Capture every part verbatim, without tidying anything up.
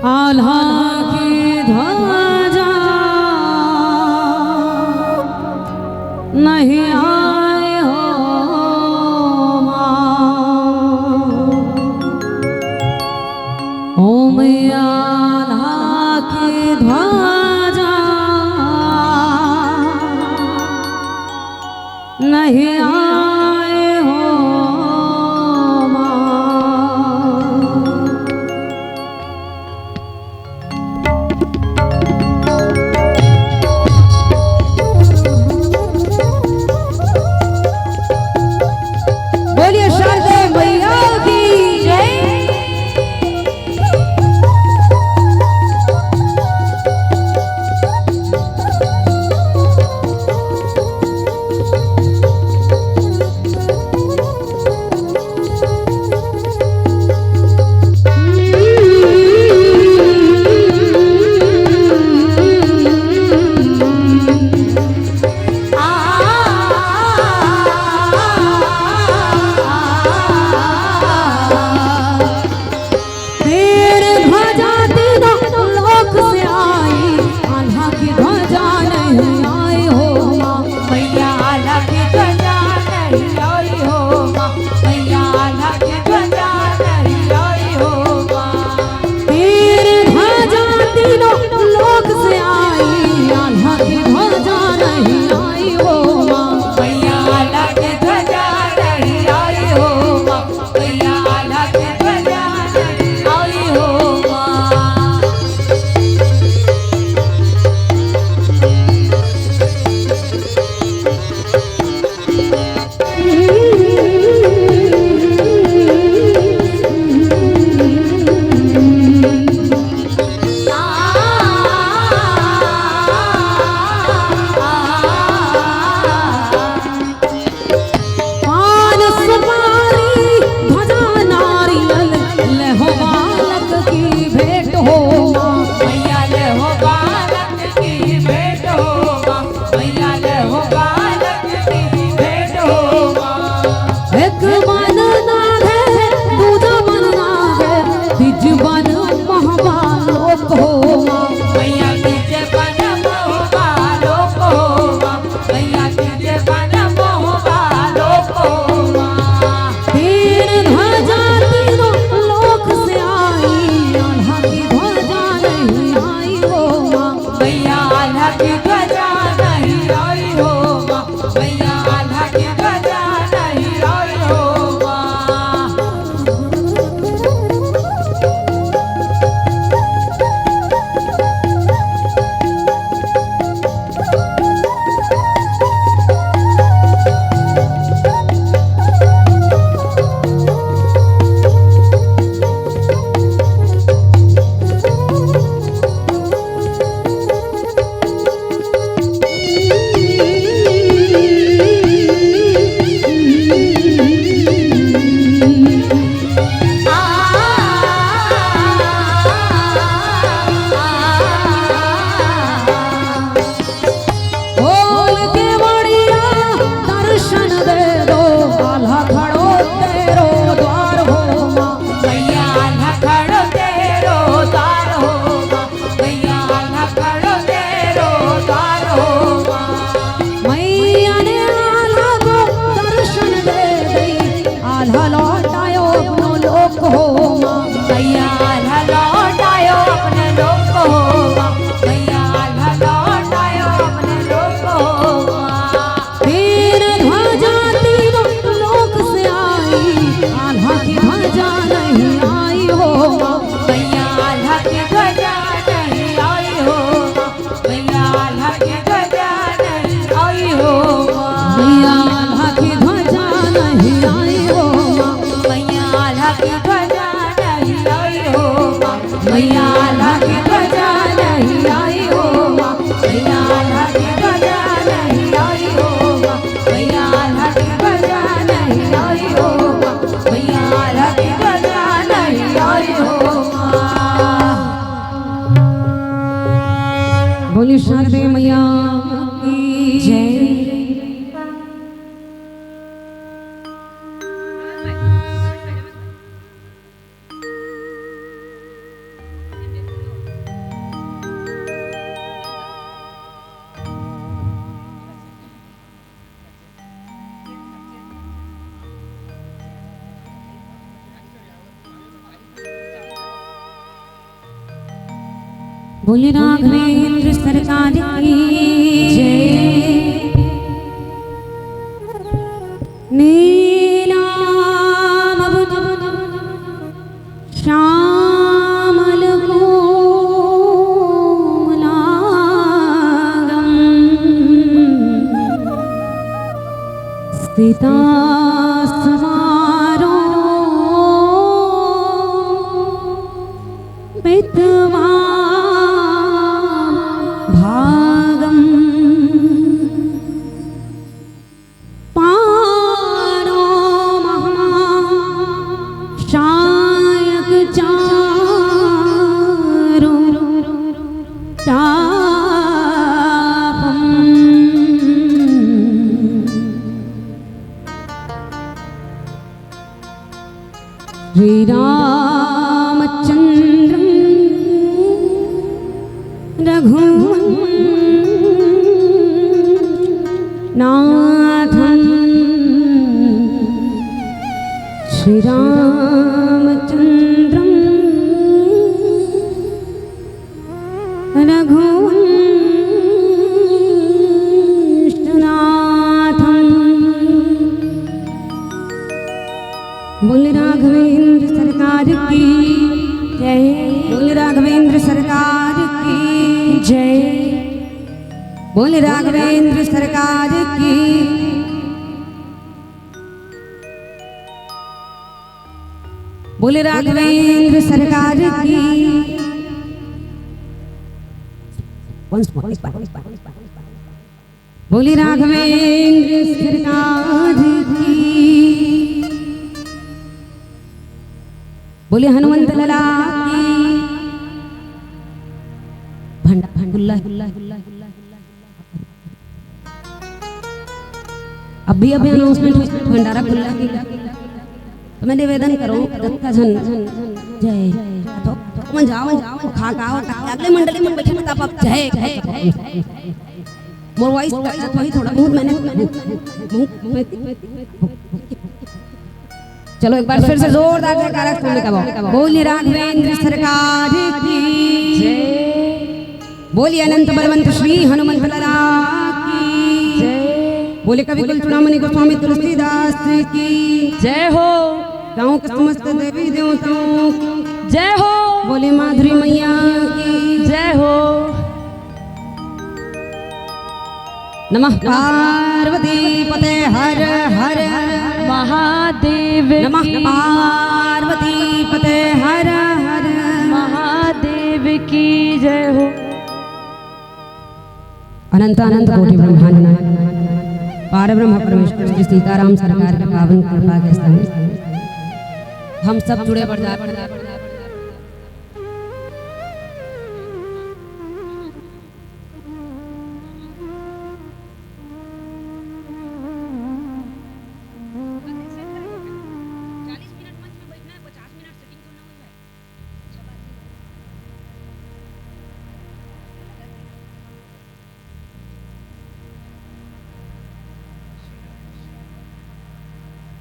आल्हा की ध्वजा नहीं आए हो माँ। ओ मैया, आल्हा की ध्वजा नहीं आए हो माँ। बोलिए शारदे मैया की जय। तेरे ध्वजा तीनों लोक से आई, आल्हा की ध्वजा नहीं आई हो माँ। मैया आल्हा की ध्वजा नहीं आई हो माँ। मैया आल्हा की ध्वजा नहीं आई हो माँ। तेरे ध्वजा तीनों लोक से आई, आल्हा की ध्वजा नहीं आई हो माँ। मैया आल्हा की ध्वजा नहीं आई हो माँ। मैया आल्हा की ध्वजा नहीं आई हो माँ। पान सुपारी ध्वजा नारियल, ले हो बालक की भेंट हो माँ। मैया ले हो बालक की भेंट हो माँ। मैया ले हो बालक की भेंट हो माँ। एक बन नागे, दूजा बन नागे, तीज बन महबा लोक हो माँ। मैया तीज बन महबा लोक हो माँ। मैया तीज बन महबा लोक हो माँ। तीन ध्वजा तीनों लोक से आई, आल्हा की ध्वजा नहीं आई हो माँ। मैया आल्हा की ध्वजा नहीं आई हो माँ। मैया आल्हा की ध्वजा नहीं आई हो माँ। खोल के बड़िया दर्शन दे दो, आल्हा खड़ो तेरो द्वार हो माँ। मैया आल्हा खड़ो तेरो द्वार हो माँ। मैया आल्हा खड़ो तेरो द्वार हो माँ। मैया ने आल्हा को दर्शन दे दी, आल्हा लौट आयो अपनो लोक हो माँ। मैया आल्हा लौट आयो अपने लोक हो माँ। मैया आल्हा लौट आयो अपने लोक हो माँ। तीन ध्वजा तीनों लोक से आई, आल्हा की ध्वजा नहीं आई हो माँ। मैया आल्हा की ध्वजा नहीं आई हो माँ। मैया आल्हा की ध्वजा नहीं आई हो माँ। मैया आल्हा की ध्वजा नहीं आई हो माँ। मैया आल्हा की ध्वजा नहीं आई हो माँ। मैया आल्हा की ध्वजा नहीं आई हो माँ। मैया आल्हा की ध्वजा नहीं आई हो माँ। मैया आल्हा की ध्वजा नहीं आई हो माँ। मैया आल्हा की ध्वजा नहीं आई हो माँ। बोलिए शारदे मैया की जय। बोले राघवेंद्र सरकार की जय। नीलाम श्यामल कोमलांगम स्मिता समारो श्रीरामचन्द्रं रघुनाथं श्रीरामचन्द्रं रघुवंशनाथं। बोल राघवेंद्र सरकार की जय। बोल राघवेंद्र सरकार की जय। बोल राघवेंद्र सरकार की। बोल राघवेंद्र सरकार की। Once more, एक बार। बोल राघवेंद्र सरकार की। बोल हनुमंत लाला की। भंडा भंडुल्ला। अभी अभी अनाउंसमेंट हुई, भंडारा खुल्ला हे। तो मैं निवेदन करूं, कतका झन जय तो मन जाओ, खा खाओ, अगले मंडली में बैठे, तब आप जय। मोर वॉइस वही थोड़ा बहुत मैंने मुंह में चलो एक बार फिर से जोरदार जयकारा सुनने का। बोल राघवेंद्र सरकार की जय। बोलिए अनंत बलवंत श्री हनुमंत लाला की जय। बोले कवि कुल चूड़ामणि गोस्वामी तुलसीदास की जय हो। गांव के समस्त देवी देवताओं की जय हो। बोले माधुरी मैया की जय हो। नमः पार्वती पते हर हर महादेव नमः की। पार्वती पते हर हर महादेव की जय हो। अनंत अनंत कोटि ब्रह्मांड नायक पार ब्रह्म परमेश्वर श्री सीताराम सरकार के पावन कृपा के संग हम सब जुड़े बरदार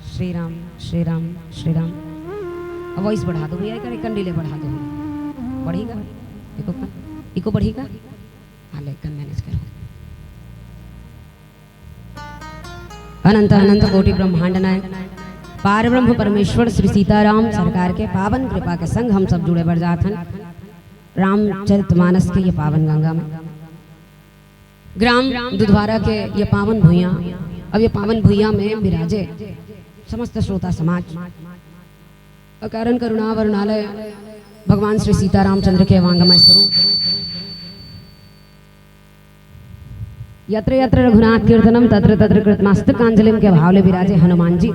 श्री राम, श्री राम, श्री राम। अब वॉइस बढ़ा दो भैया, एक कंडीले बढ़ा दो। बढ़ेगा? इको, इको बढ़ेगा? हाँ, ले, कन मैनेज करो। अनंत अनंत कोटि ब्रह्मांड नायक पार ब्रह्म परमेश्वर श्री सीताराम सरकार के पावन कृपा के संग हम सब जुड़े बरजात हन रामचरित मानस के ये पावन गंगा में। ग्राम दुधवारा के ये पावन भुइयां, अब ये पावन भुइयां में विराजे समस्त श्रोता समाज। अकारण करुणा वरुणालय भगवान श्री सीतारामचंद्र के वांगमय स्वरूप। यत्र यत्र रघुनाथ कीर्तनम तत्र तत्र कृतमस्तकांजलिम के भाव ले विराजे हनुमान जी।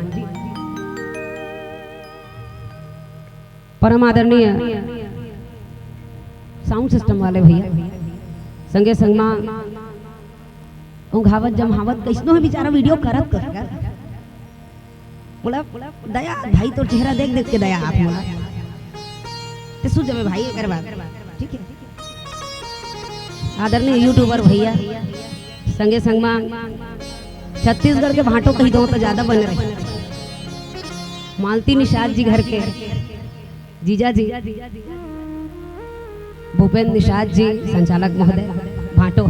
परम आदरणीय साउंड सिस्टम वाले भैया, संगे संग मा उघावत जमहावत कैसनो हे बेचारा वीडियो करत करत। मोला दया भाई, तोर चेहरा देख देख के दया आत मोला। ते सुन जबे भाई एकर बात, ठीक है? आदरणीय यूट्यूबर भैया, संगे संग मा छत्तीसगढ़ के भांटो कही दो तो ज्यादा बने रहे। मालती निषाद जी घर के जीजा जी, भूपेंद्र निषाद जी, संचालक महोदय भाटो,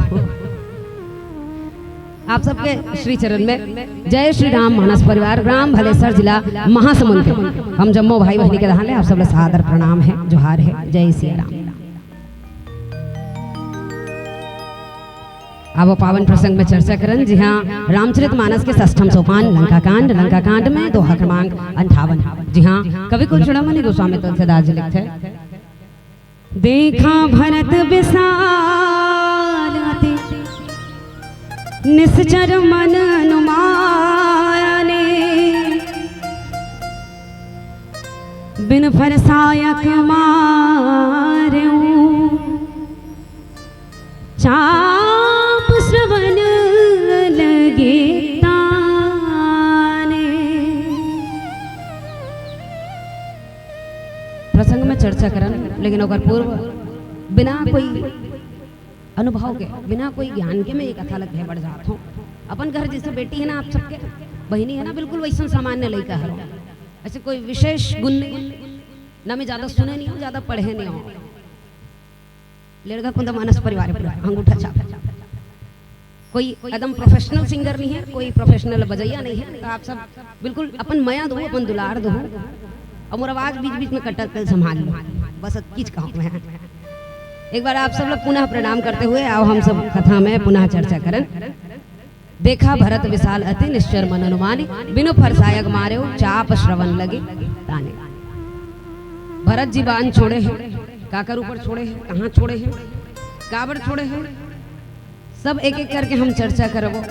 आप सबके श्री चरण में। जय श्री राम मानस परिवार, ग्राम भलेसर, जिला महासमुंद के हम जम्मो भाई बहिनी के डहान ले आप सब ला सादर प्रणाम हे, जोहार हे, जय सिया राम। अब पावन प्रसंग में चर्चा करन, जिहां रामचरित मानस के षष्ठम सोपान लंका कांड, लंका कांड में दोहा क्रमांक अंठावन, जिहां कवि कुल चूड़ामणि गोस्वामी तुलसीदास जी लिखथे, देखा भरत विशाल अति निश्चर मन अनुमाने, बिन फर सायक मारेउ चाप श्रवण लगे ताने। प्रसंग में चर्चा करन, लेकिन ओकर पूर्व बिना कोई अनुभव के, बिना कोई ज्ञान के मैं ये कथा ला कहे बढ़ जात हूँ। अपन घर जैसे बेटी है ना, आप सबके बहिनी है ना, बिल्कुल वैसन सामान्य लइका हरो। ऐसे कोई विशेष गुण नहीं, ना मैं ज्यादा सुने नहीं हूँ, ज्यादा पढ़े नहीं हूँ। लेड़गा कुंदा मानस परिवार पूरा अंगूठा छाप। कोई एकदम प्रोफेशनल सिंगर नहीं है, कोई प्रोफेशनल बजैया नहीं है, तो आप सब बिल्कुल अपन मया दो, अपन दुलार दो, और मोर आवाज बीच बीच में कटत, कल संभाल लो, बस अतकीच कहूँ मैं। एक बार आप सब लोग पुनः प्रणाम करते हुए आओ, हम सब कथा में पुनः चर्चा करन। देखा भरत विशाल अति निश्चर मन अनुमानी, बिनु फर सायक मारेउ चाप श्रवण लगे ताने। भरत जी बाण छोड़े हे, काकर ऊपर छोड़े हे, कहाँ छोड़े हे, काबर छोड़े हे, सब एक एक करके हम चर्चा करबो।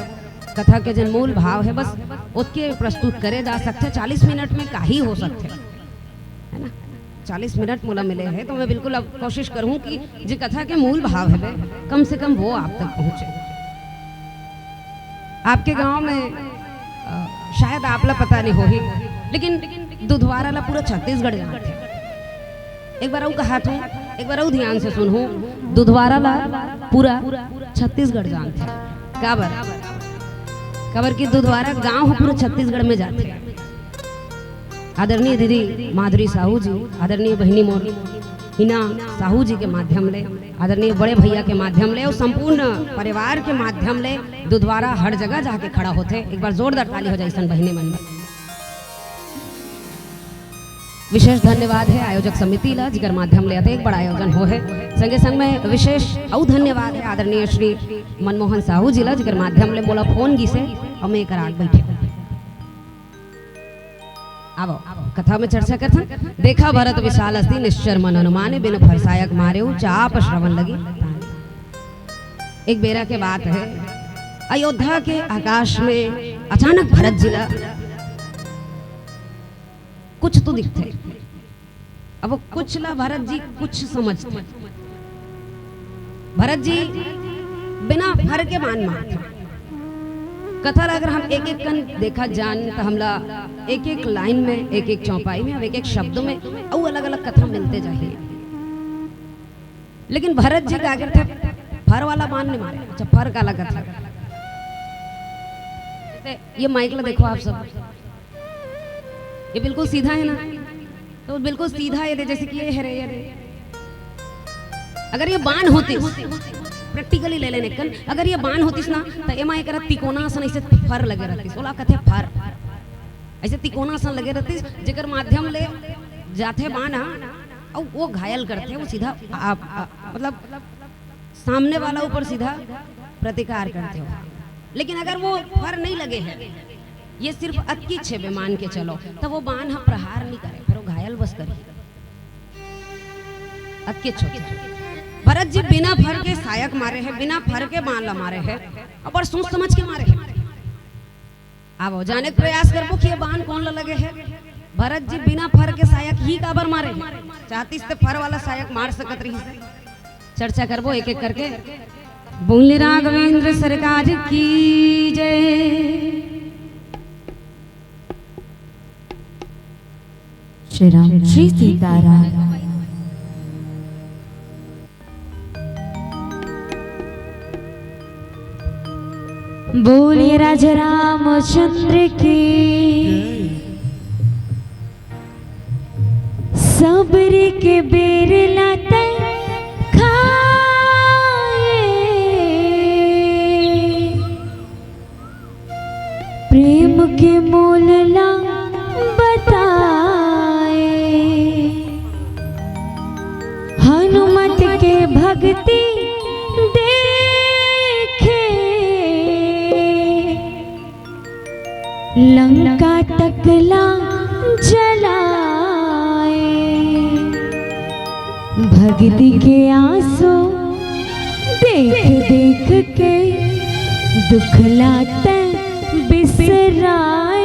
कथा के जन मूल भाव है, बस ओतके प्रस्तुत करे जा सकथे। चालीस मिनट में काही हो सकथे, है ना? चालीस मिनट मोला मिले हे, तो मैं बिल्कुल अब कोशिश करहूँ कि जे कथा के मूल भाव हवे, कम से कम वो आप तक पहुँचे। आपके गांव में, अ, शायद आप ला पता नहीं होही, लेकिन दुधवारा ला पूरा छत्तीसगढ़ जानथे। एक बार अउ कहात हूँ, एक बार अउ ध्यान से सुनहू, दुधवारा ला पूरा छत्तीसगढ़ जानथे। काबर? काबर कि दुधवारा गांव ह पूरा छत्तीसगढ़ में जाथे। आदरणीय दीदी माधुरी साहू जी, आदरणीय बहिनी मोर हिना साहू जी के माध्यम ले, आदरणीय बड़े भैया के माध्यम ले और संपूर्ण परिवार के माध्यम ले दुधवारा हर जगह जाके खड़ा होथे। एक बार जोरदार ताली हो जाए ऐसन बहिनी मन में। विशेष धन्यवाद है आयोजक समिति ला, जिकर माध्यम ले अतेक बड़ा आयोजन हो है। संगे संग में विशेष अउ धन्यवाद है आदरणीय श्री मनमोहन साहू जी ला, जिकर माध्यम ले मोला फोन गिसे और मैं एकर आग बैठे। आवो, कथा में चर्चा करथन। देखा भरत विशाल अति निश्चर मन अनुमाने, बिनु फर सायक मारेउ चाप श्रवण लगे ताने। एक बेरा के बात है, अयोध्या के आकाश में अचानक भरत जी ला कुछ तो दिखथे। अब वो कुछ ला भरत जी कुछ समझथे। भरत जी बिना फर के बाण मारथे। कथा ला अगर हम एक एक कन देखा जान, तो हमला एक एक लाइन में, एक एक चौपाई में, अब एक एक शब्द में अउ अलग-अलग कथा मिलते जाही। लेकिन भरत जी का करथे, फर वाला बाण नहीं मारे। अच्छा, फर काला कथे? ये माइक ला देखो आप सब, ये बिल्कुल सीधा है ना, तो बिल्कुल सीधा ये दे, जैसे कि ये है रे, ये रे। अगर ये बाण होतिस, प्रैक्टिकली ले लेने कन, अगर ये बाण होतिस ना, तो एमा एकरा तिकोना असन ऐसे फर लगे रहतिस, ओला कथे फर। ऐसे तिकोना असन लगे रहतिस, जेकर माध्यम ले जाथे बाण, हाँ, और वो घायल करथे, वो सीधा आप, आप, मतलब सामने वाला ऊपर सीधा प्रतिकार करथे हो। लेकिन अगर वो फर नहीं लगे है, ये सिर्फ अतकीच हे बे, मान के चलो, तो वो बाण ह प्रहार नहीं करे, फिर वो घायल बस करही। अतकीच होथे। भरत जी बिना फर के सायक मारे है, बिना फर के बाण ला मारे है, और बड़ सोच समझ के मारे है। आवो, जाने के प्रयास करबो कि ये बाण कोन ला लगे है। भरत जी बिना फर के सायक ही काबर मारे है? चाहतिस ते फर वाला सायक मार सकत रहिस। चर्चा करबो एक एक करके। बोल राघवेंद्र सरकार की जय। श्री राम, श्री सीताराम। बोले राजा रामचंद्र की। सब्र के बेर ला तैं लंका तक ला जलाए। भगती के आंसू देख देख के दुख ला तैं बिसराए।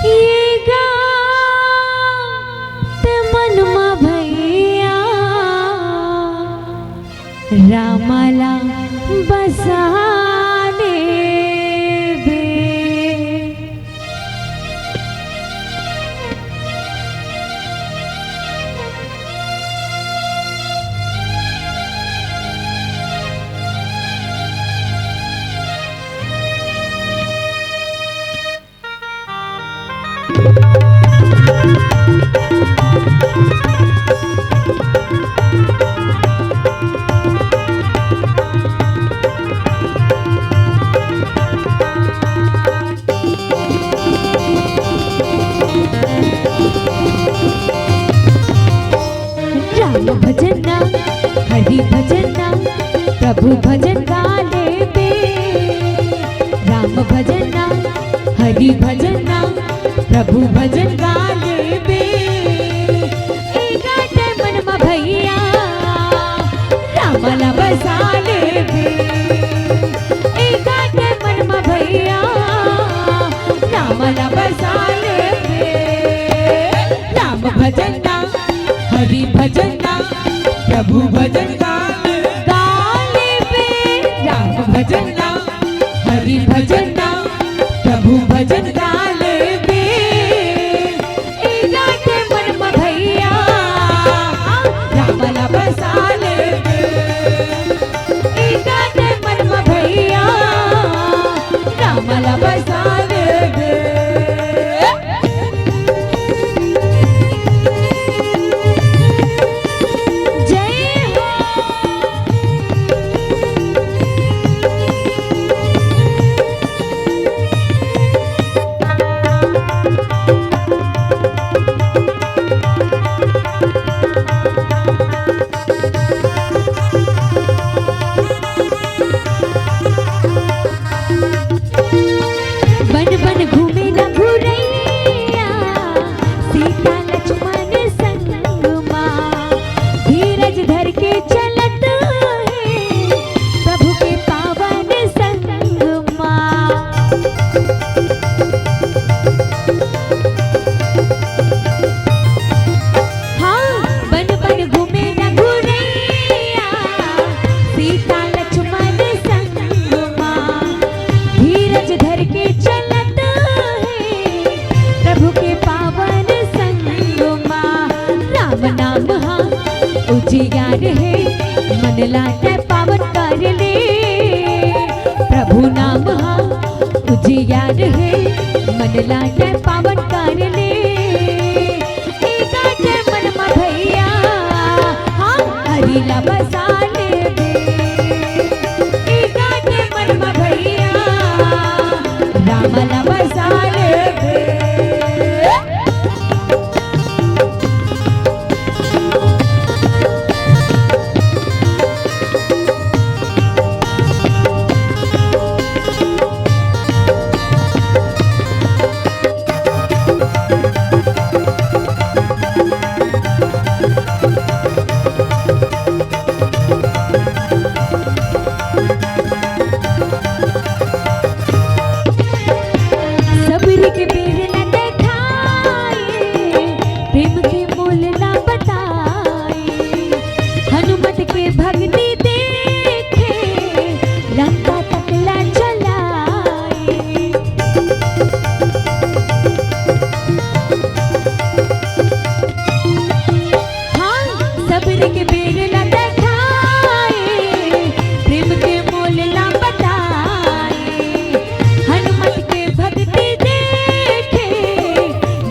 ये गा ते मन मा भैया रामा ला बसा लेबे। राम भजन ना, हरि भजन ना, प्रभु भजन गा लेबे। राम भजन ना, हरि भजन ना, प्रभु भजन गा लेबे। ए गा ते मन मा भैया राम ला बसा लेबे। ए गा ते मन मा भैया राम ला बसा लेबे। राम भजन ना, हरि भजन ना, प्रभु भजन गा लेबे। राम भजन ना, हरि भजन ना, प्रभु भजन गा लेबे। ए गा ते मन मा भैया राम ला बसा लेबे। ए गा ते मन मा भैया राम ला बसा लेबे। जय हो। बन बन घूमे ना घुरैया, सीता लक्ष्मण संग मा। धीरज धर के चलत हे, प्रभु के पावन संग मा। हाँ, बन बन घूमे ना घुरैया, सीता लक्ष्मण संग मा। धीरज धर के चलत हे, प्रभु के पावन संग मा। राम नाम हा उजियार हे, मन ला तैं पावन कर ले। प्रभु नाम हा उजियार हे, मन ला तैं पावन कर ले। ए गा ते मन मा भैया, हाँ, हरि ला बसा लेबे। ए गा ते मन मा भैया, राम ला बसा लेबे। सबरी के बेर ला देखाए, प्रेम के मोल ला बताए। हनुमत के भक्ति देखे, लंका तक ला जलाए। हाँ, सबरी के बेर ला देखाए, प्रेम के मोल ला बताए। हनुमत के भक्ति देखे,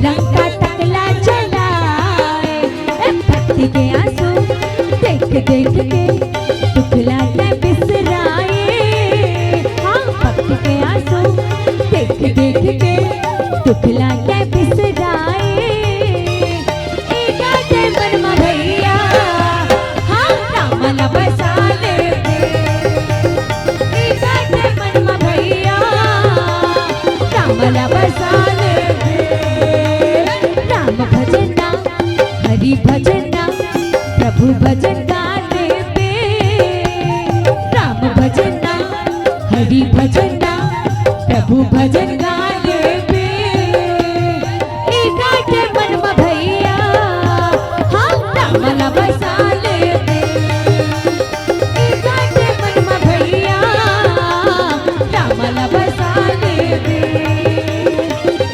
लंका तक ला जलाए। ए, भक्ति के आंसू देख देख के दुख ला तैं बिसराए। हाँ, भक्ति के आंसू देख देख के दुख ला तैं बिसराए। ए गा ते मन मा भैया, हाँ, राम ला बसा लेबे। ए गा ते मन मा भैया, प्रभु भजन गाने पे, राम भजन ना, हरि भजन ना, प्रभु भजन गाने पे, एकाटे मन म भैया, हाँ, राम ला बसा ले पे। एकाटे मन म भैया, राम ला बसा ले पे।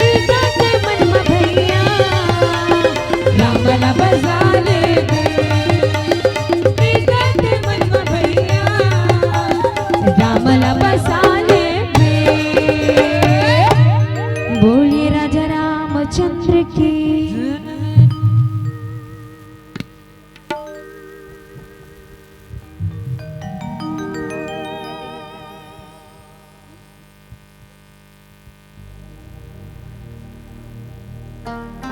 एकाटे मन म भैया, राम ला बसा ले पे। एकाटे मन म भैया, राम ला बसा ले पे। बोलिए राजा रामचंद्र की।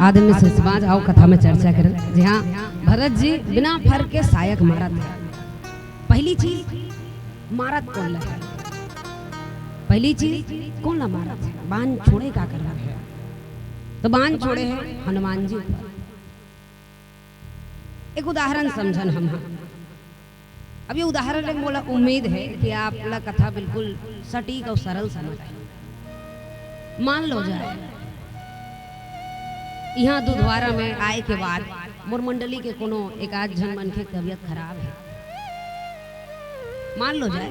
आदमी से समाज आओ कथा में चर्चा करल। जी हाँ, भरत जी बिना फर के सायक मारत हे। पहली चीज, मारत कोन ला हे? पहली चीज, कोन ला मारत हे? बाण छोड़े का करना हे? तो बाण छोड़े हे हनुमान जी ऊपर। एक उदाहरण समझन हम, हाँ। अब ये उदाहरण ले मोला उम्मीद हे कि आप ला कथा बिल्कुल सटीक अउ सरल समझ आही। मान लो जाए, इहाँ दुधवारा में आए के बाद मोर मंडली के कोनो एक आध झन मनखे के तबीयत खराब हे, मान लो जाए,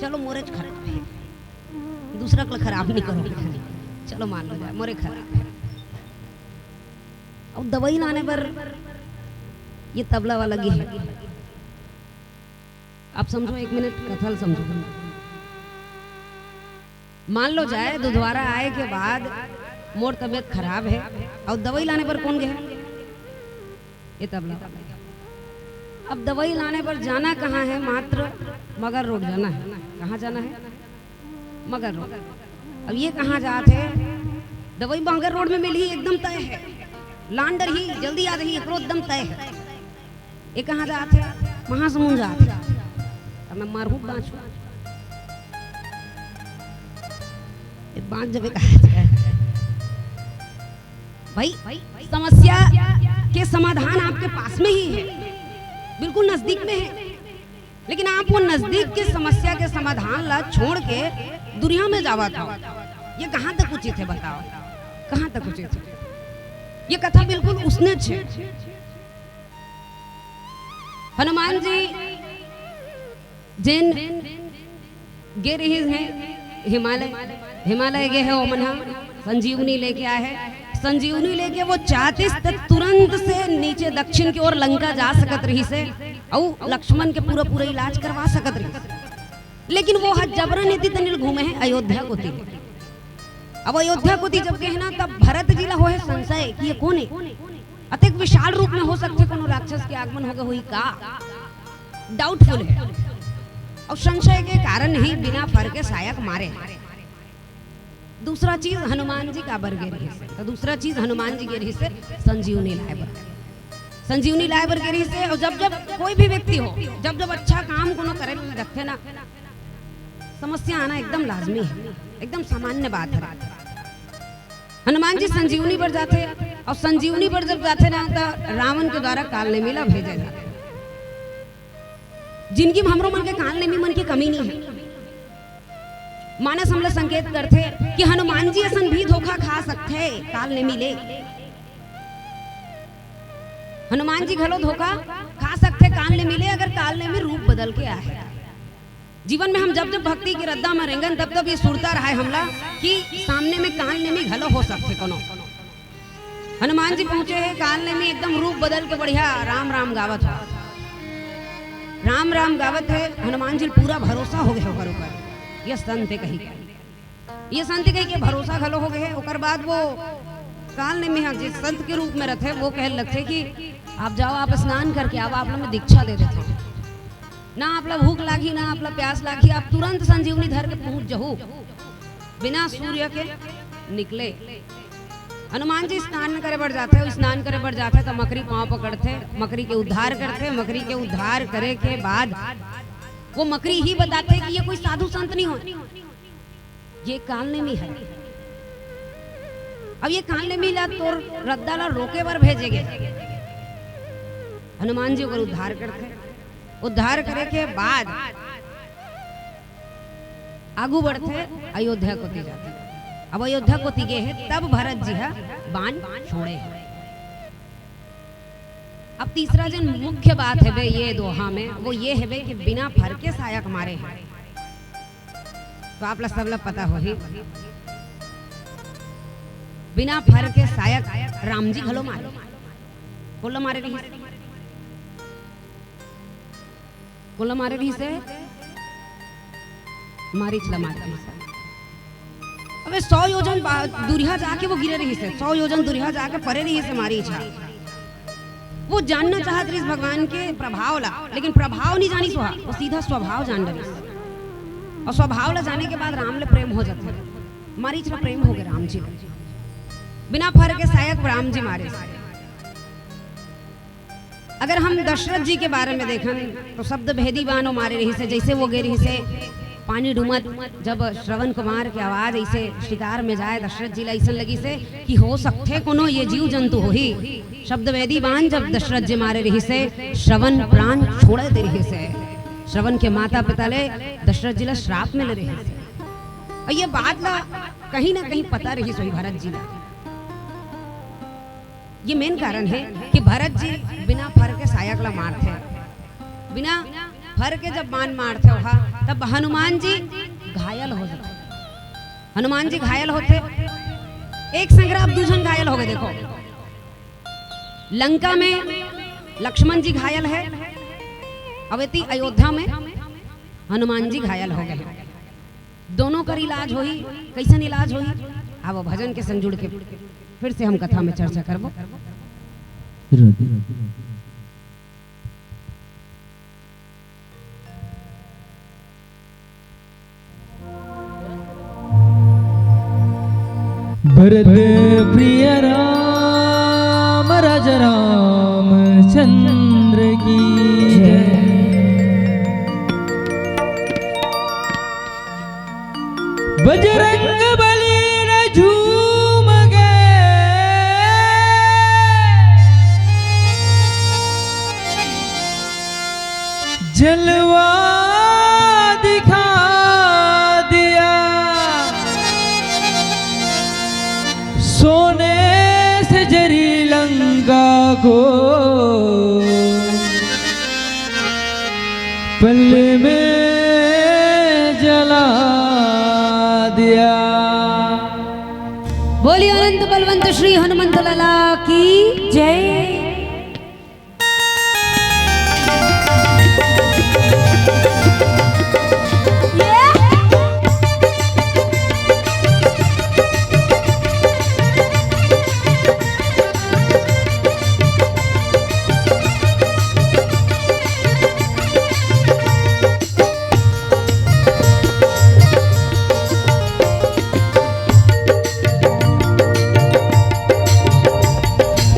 चलो मोरेच खराब हे, दूसरा के खराब नहीं करो, चलो मान लो जाए मोरे खराब हे। अउ दवाई लाने बर ये तबला वाला गे हे। आप समझो, एक मिनट कथा ल समझो। मान लो जाए, दुधवारा आए के बाद मोर तबीयत खराब हे अउ दवाई लाने बर कोन गे हे? ये तबला वाला। अब दवाई लाने बर जाना कहाँ हे? मात्र मगर रोड जाना हे। कहाँ जाना हे? मगर रोड। अब ये कहाँ जात हे? दवाई मगर रोड में मिलही, एकदम तय हे। लान डरही, जल्दी आ जाही, एकरो एकदम तय हे। ये कहाँ जात हे? महासमुंद जात हे। अब मैं मरहूँ बाँचहूँ। ये बाँच जबे कहाँ जाए? भाई, समस्या के समाधान आपके पास में ही है, बिल्कुल नजदीक में है, लेकिन आप वो नजदीक के समस्या के समाधान ला छोड़ के दुनिया में जावत हो। ये कहाँ तक उचित है, बताओ, कहाँ तक उचित है? ये कथा बिल्कुल उसने छे। हनुमान जी जेन गे रिहिस हे हिमालय, हिमालय गे हे, ओमन ह संजीवनी लेके आए हे। संजीवनी लेके वो चाहतिस त तुरंत से नीचे दक्षिण की ओर लंका जा सकत रहिस हे, अउ लक्ष्मण के पूरा पूरा इलाज करवा सकत रहिस, लेकिन वो ह जबरन एती तनिल घूमे हे अयोध्या कोती। अब अयोध्या कोती जब गे हे ना, तब भरत जी ला होहे संशय कि ये कोन हे, अतेक विशाल रूप में हो सकथे कोनो राक्षस के आगमन होगे होही का? डाउटफुल हे। अउ संशय के कारण ही बिना फर के सायक मारे हे। दूसरा चीज हनुमान जी काबर गे रिहिस हे? तो दूसरा चीज हनुमान जी गे रिहिस हे संजीवनी लाए बर। संजीवनी लाए बर गे रिहिस हे। अउ जब जब कोई भी व्यक्ति हो, जब जब अच्छा काम कोनो करे लगथे ना, समस्या आना एकदम लाजमी हे, एकदम सामान्य बात हे। हनुमान जी संजीवनी बर जाथे, अउ संजीवनी बर जब जाथे ना, त रावण के द्वारा काल नेमी ला भेजे जाथे। जिनगी में हमरो मन के काल नेमी मन के कमी नहीं हे। मानस हमला संकेत करथे कि हनुमान जी असन भी धोखा खा सकथे काल नेमी ले। हनुमान जी घलो धोखा खा सकथे काल नेमी ले, अगर काल नेमी रूप बदल के आए। जीवन में हम जब जब भक्ति के रद्दा में रेंगन, तब तब ये सुरता रहाय हमला कि सामने में काल नेमी घलो हो सकथे कोनो। हनुमान जी पहुंचे हे, काल नेमी एकदम रूप बदल के बढ़िया राम राम गावत हे। राम राम गावत हे, हनुमान जी पूरा भरोसा हो गया ओकर ऊपर। ये संत हे कही के, ये संत कही के भरोसा घलो हो गया हे। ओकर बाद वो काल नेमी ह जिस संत के रूप में रथे, वो कहे लगथे कि आप जाओ, आप स्नान करके आओ, आप लोग में दीक्षा दे देथे। ना आप ला भूख लागी, ना आप ला प्यास लागी, आप तुरंत संजीवनी धर के पहुंच जहू। बिना सूर्य के निकले हनुमान जी स्नान करे बर जाथे, अउ स्नान करे बर जाथे त मकरी पांव पकड़थे, मकरी के उद्धार करथे। मकरी के उद्धार करे के बाद वो मकरी ही बताथे कि ये कोई साधु संत नहीं हो, ये काल नेमी हे। अब ये काल नेमी ला तोर रद्दा ला रोके बर भेजे गे। हनुमान जी ओकर उद्धार करथे। उद्धार करे के बाद आगू बढ़थे, अयोध्या कोति जाथे। अब अयोध्या कोति गे हे, तब भरत जी ह बाण छोड़े हे। अब तीसरा जन मुख्य बात हेबे ये दोहा में, वो ये हेबे कि बिना फर के सायक मारे हे। तो आप ला सब ला पता होही, बिना फर के सायक राम जी घलो मारे। कोन ला मारे रहिस? कोन ला मारे रहिस हे? मारीच ला मारे रहिस हे। अबे सौ योजन बा-, दूरिहा जाके वो गिरे रहिस हे, सौ योजन दूरिहा जाके परे रहिस हे मारीच हा। वो जानना चाहत रहिस भगवान के प्रभाव ला, लेकिन प्रभाव नहीं जानिस ओहा, वो सीधा स्वभाव जान डरिस। और स्वभाव ला जाने के बाद राम ले प्रेम हो जाथे। मारीच ला प्रेम हो गे राम जी ले। बिना फर के सायक राम जी मारे। अगर हम दशरथ जी के बारे में देखन, तो शब्द भेदी बाण ओ मारे रहिस हे, जैसे वो गे रहिस हे पानी डूमत, जब श्रवण कुमार के आवाज ऐसे शिकार में जाए, दशरथ जी ला ऐसन लगिस हे कि हो सकथे कोनो ये जीव जंतु होही। शब्द भेदी बाण जब दशरथ जी मारे रहिस हे, श्रवण प्राण छोड़े दे रहिस हे। श्रवण के माता पिता ले दशरथ जी ला श्राप में ले रहिस हे। और ये बात ला कहीं ना कहीं पता रहिस होही भरत जी ला। ये मेन कारण हे कि भरत जी बिना फर के सायक ला मारथे, बिना फर के जब बाण मारथे ओहा, तब हनुमान जी घायल हो जाथे। हनुमान जी घायल होथे, एक संग आप दू झन घायल हो गे। देखो, लंका में लक्ष्मण जी घायल हे, अवेती अयोध्या में हनुमान जी घायल हो गे। दोनों कर इलाज होही, कैसन इलाज होही? आवो भजन के संग जुड़ के फिर से हम कथा में चर्चा करबो। भरत प्रिय राम राजा रामचंद्र की जय। बजरंग बली न झूम गए, जलवा दिखा दिया। सोने से जरी लंका को पल में जला दिया। बोलिए अनंत बलवंत श्री हनुमंत लाला की जय।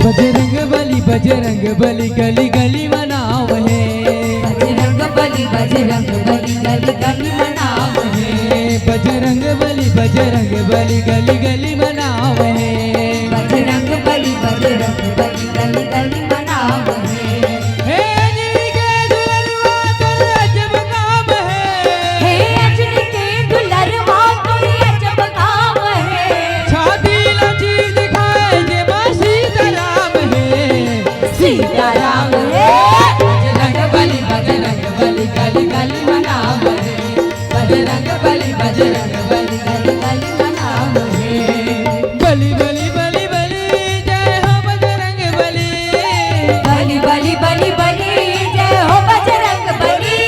बजरंग बली, बजरंग बली, गली गली मनाव हे। बजरंग बली, बजरंग बली, गली गली मनाव हे। बजरंग बली, बजरंग बली, गली गली मनाव हे। बजरंग बली, बजरंग बली, गली गली मनाव हे। हे अंजनी के दुलरुआ तोर अजब काम हे। हे अंजनी के दुलरुआ तोर अजब काम हे। छाती ला चीर दिखाए जे माँ सीताराम हे। सीताराम हे। बजरंग बली, बजरंग बली, गली गली मनाव हे। बजरंग बली, बजरंग बली, गली गली मनाव हे। बली, बली, बली, बली, जय हो बजरंग बली। बली, बली, बली, बली, जय हो बजरंग बली।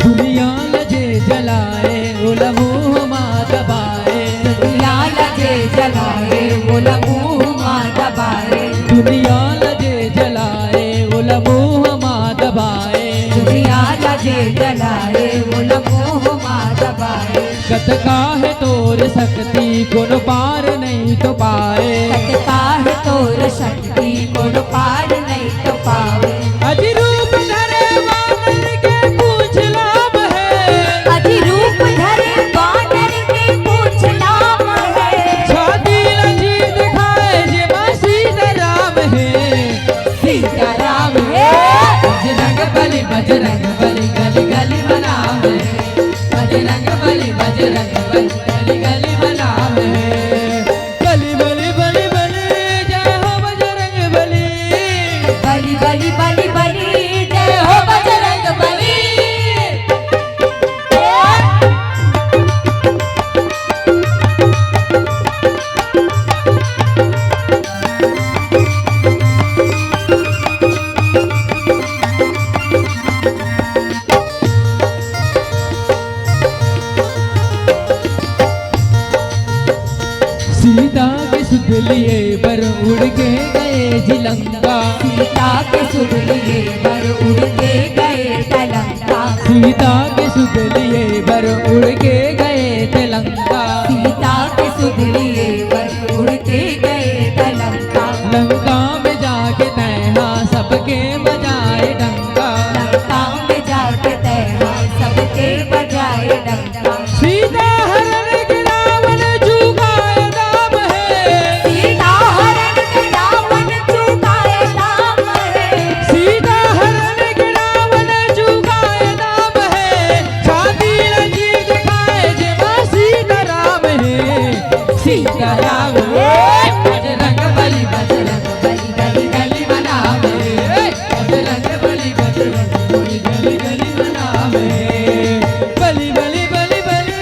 दुनिया ला जे जलाए, ओला मुँह मा दबाए। दुनिया ला जे जलाए, ओला मुँह मा दबाए। दुनिया ला जे जलाए, ओला मुँह मा दबाए। दुनिया ला जे जलाए, ओला मुँह मा दबाए। कतका हे तोर शक्ति, कोनो पार तो पाए। कतका हे तोर शक्ति, कोनो पार नइ तो पावे। अजी रूप धरे वानर के पूछ लाम हे। अजी रूप धरे वानर के पूछ लाम हे। छाती ला चीर दिखाए जेमा सीताराम हे। सीताराम हे। बजरंग बली, बजरंग बली, गली गली म नाम हे। बजरंग बली, बजरंग बली, गली गली म नाम हे। बली, बली, बली, बली, जय हो बजरंग बली। बली, बली, बली, बली, जय हो बजरंग बली। सीता के सुध लिए बर उड़ के गए जी लंका। सीता के सुध लिए बर उड़ के गए जी लंका। सीता के सुध लिए बर उड़ के गए जी लंका। सीता के सुध लिए बर उड़ के गए जी लंका। लंका में जाके तैहा सबके बजाए डंका। लंका में जाके तैहा सबके बजाए डंका। सीता हरण के रावण चूकाए दाम हे। सीता हरण के रावण चूकाए दाम हे। सीता हरण के रावण चूकाए दाम हे। छाती ला चीर दिखाए जेमा सीताराम हे। सीताराम हे। बजरंग बली, बजरंग बली, गली गली म नाम हे। बजरंग बली, बजरंग बली, गली गली म नाम हे। बली, बली, बली, बली,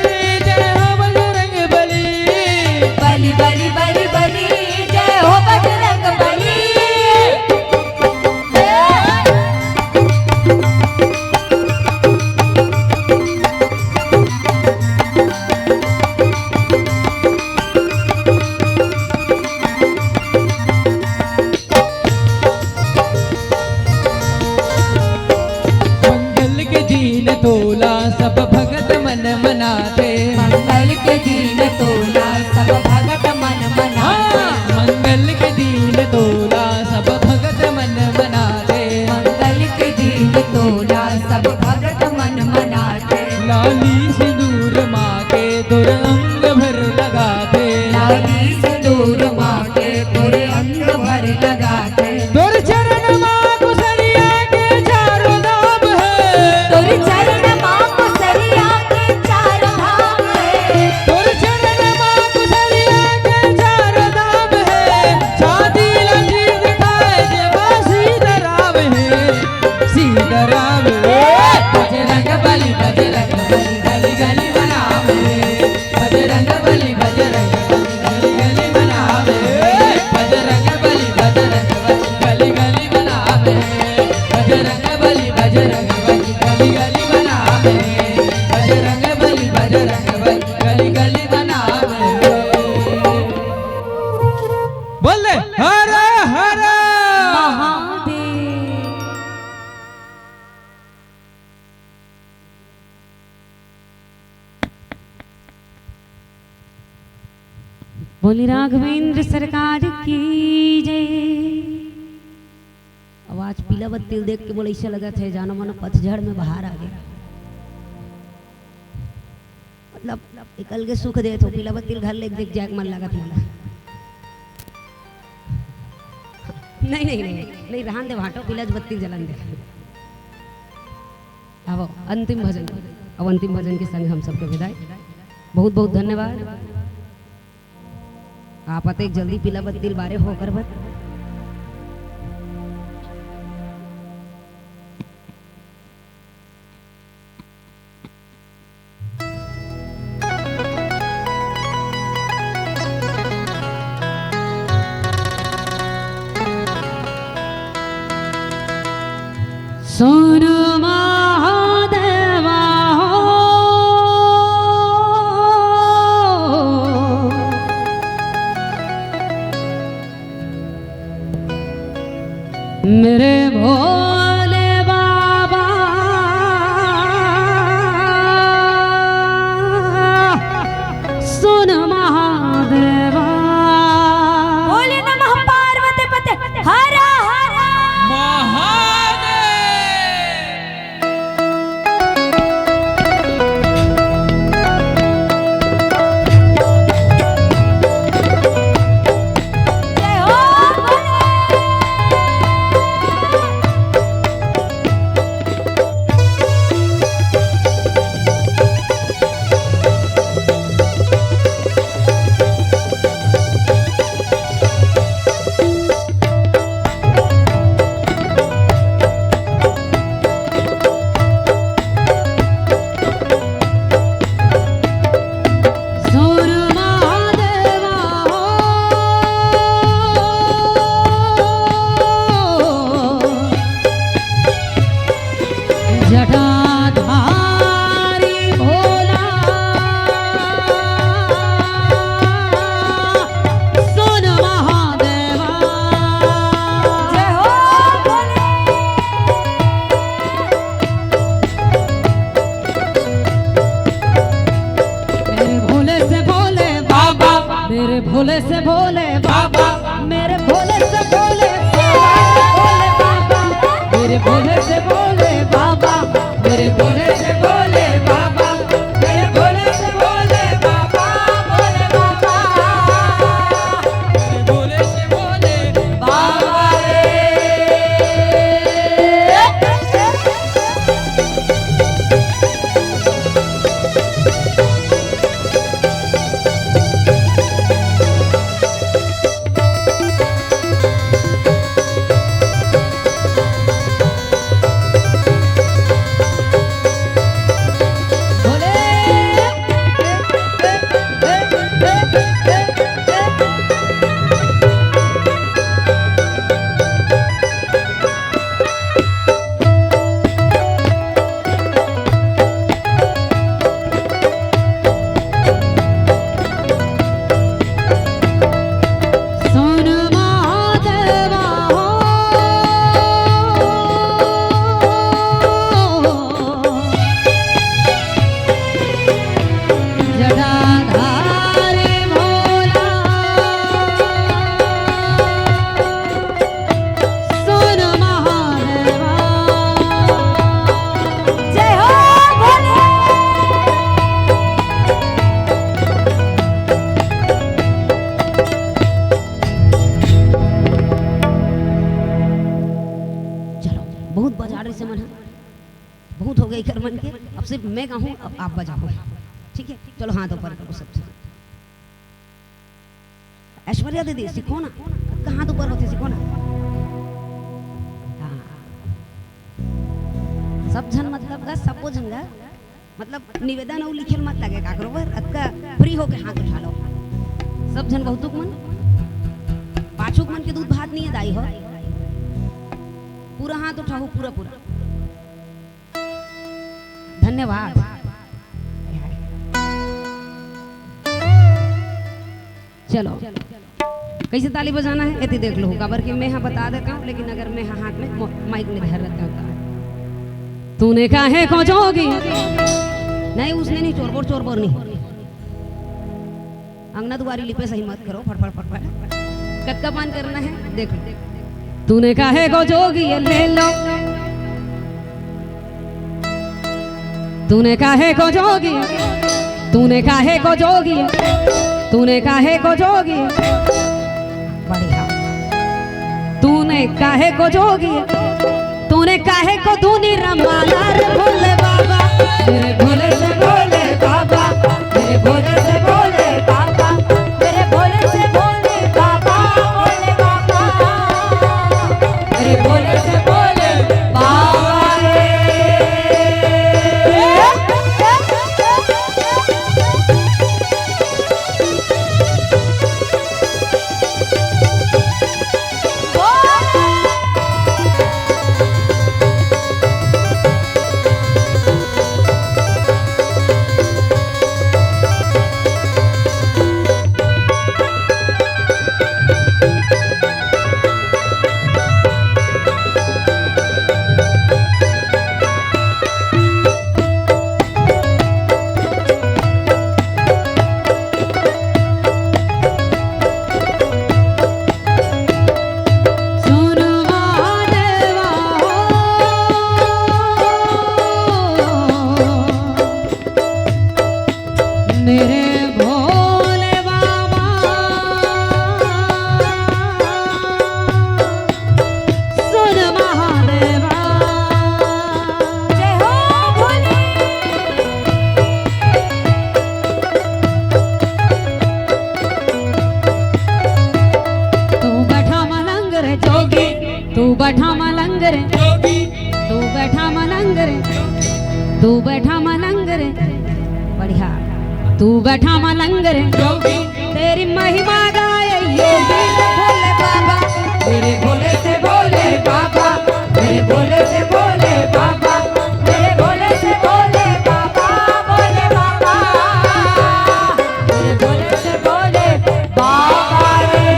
जय हो बजरंग बली। बली, बली, बली, बली, जय हो बजरंग बली। मंगल के दिन तोला सब भगत मन मनाथे। मंगल के दिन तोला सब भगत मन मनाथे। हाँ, मंगल के दिन तोला सब भगत मन मनाथे। मंगल के दिन तोला सब भगत मन मनाथे। लाली सिंदूर माँ के तोर अंग भर लगाथे। लाली सिंदूर माँ के तोर अंग भर लगाथे। तोर चरण मा कुसरिया के चारों धाम हे। तोर चरण मा कुसरिया के चारों धाम हे। तोर चरण मा कुसरिया के चारों धाम हे। छाती ला चीर दिखाए जेमा सीताराम हे। सीताराम हे। बजरंग बली, बजरंग बली, गली गली म नाम हे। बजरंग बली, बजरंग बली, गली गली म नाम हे। बजरंग बली, बजरंग बली, गली गली म नाम हे। बजरंग बली, बजरंग बली, गली गली म नाम हे। बजरंग बली, बजरंग बली, गली गली म नाम हे। बोल दे, हर हर महादेव। बोली राघवेंद्र सरकार की जय। अब आज पीला बत्ती ल देख के मोला अइसे लगत हे, जानो मानो पतझड़ में बहार आ गे। मतलब, एकल के सुख देत हो, पीला बत्ती ल घर ले देख जाए के मन लगत मोला। नहीं, नहीं, नहीं, नहीं, रहन दे भाटो, पीला बत्ती जलन दे। अब अंतिम भजन, अब अंतिम भजन के संग हम सबके विदाई। बहुत बहुत धन्यवाद। आप अतेक जल्दी पीला बत्ती ल बारे हो कर बर। सुन महादेवा हो। मेरे भोले बाबा, सुन महादेवा। बाबा, मेरे भोले से भोले बाबा, भोले बाबा, मेरे भोले से भोले बाबा, मेरे भोले से भोले बाबा, मेरे भोले से भोले बाबा, भोले बाबा, मेरे भोले से भोले बाबा रे। चलो, बहुत बजा रहे से मन ह, बहुत हो गए एकर मन के। अब सिर्फ मैं गाहूँ, अब आप बजाओ, ठीक है? चलो, हाथ ऊपर करो सब। ऐश्वर्या दीदी, सीखो ना, कहाँ तो ऊपर होते, सीखो ना। हाँ। सब झन मतलब का, सबो झन का, मतलब निवेदन अउ लिखे ल मत लगे काकरो बर, अतका free होके हाथ उठा लो। सब झन बहुतुक मन, पाछुक मन के दूध भात नहीं है दाई हो, पूरा हाथ उठाओ, पूरा, पूरा। धन्यवाद। चलो, कैसे ताली बजाना है, एती देख लो, काबर कि मैं हा बता देता हूँ, लेकिन अगर मैं हा हाथ में मो-, माइक में धर रहता हूँ, तो तूने काहे को जोगी, नहीं, उसने नहीं, चोरबोर, चोरबोर नहीं। अंगना दुआरी लिपे सही मत करो, फटफट, फटफट। कतका पान करना है, देख लो। तूने काहे को जोगी ये ले लो। तूने काहे को जोगी, तूने काहे को जोगी, तूने काहे को जोगी। बढ़िया। तूने काहे को जोगी, तूने काहे को दूनी रमाला रे भोले बाबा। मेरे भोले से भोले बाबा, मेरे भोले से भोले बाबा, मेरे भोले से भोले बाबा, भोले बाबा, मेरे भोले से भोले बाबा रे। मेरे भोले बाबा, सुन महादेवा। जय हो भोले। तू बैठा मलंग रे जोगी, तू बैठा मलंग रे जोगी, तू बैठा मलंग रे, तू बैठा मलंग रे। बढ़िया। तू बैठा मलंग रे। तेरी महिमा गाए ये भी भोले बाबा। मेरे भोले से भोले बाबा, मेरे भोले से भोले बाबा, मेरे भोले से भोले बाबा, भोले बाबा, मेरे भोले से भोले बाबा रे।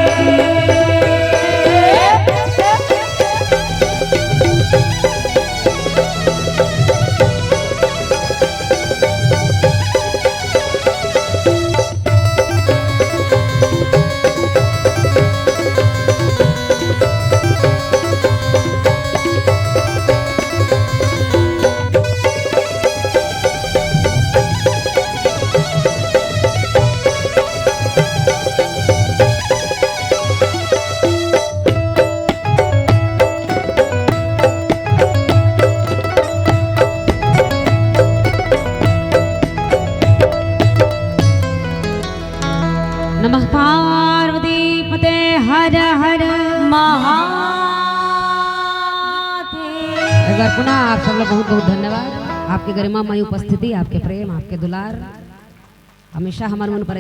हर हर महादेव। एक बार पुनः आप सब लोग बहुत बहुत धन्यवाद। आपके गरिमामय उपस्थिति, आपके प्रेम, आपके दुलार हमेशा हमर मन पर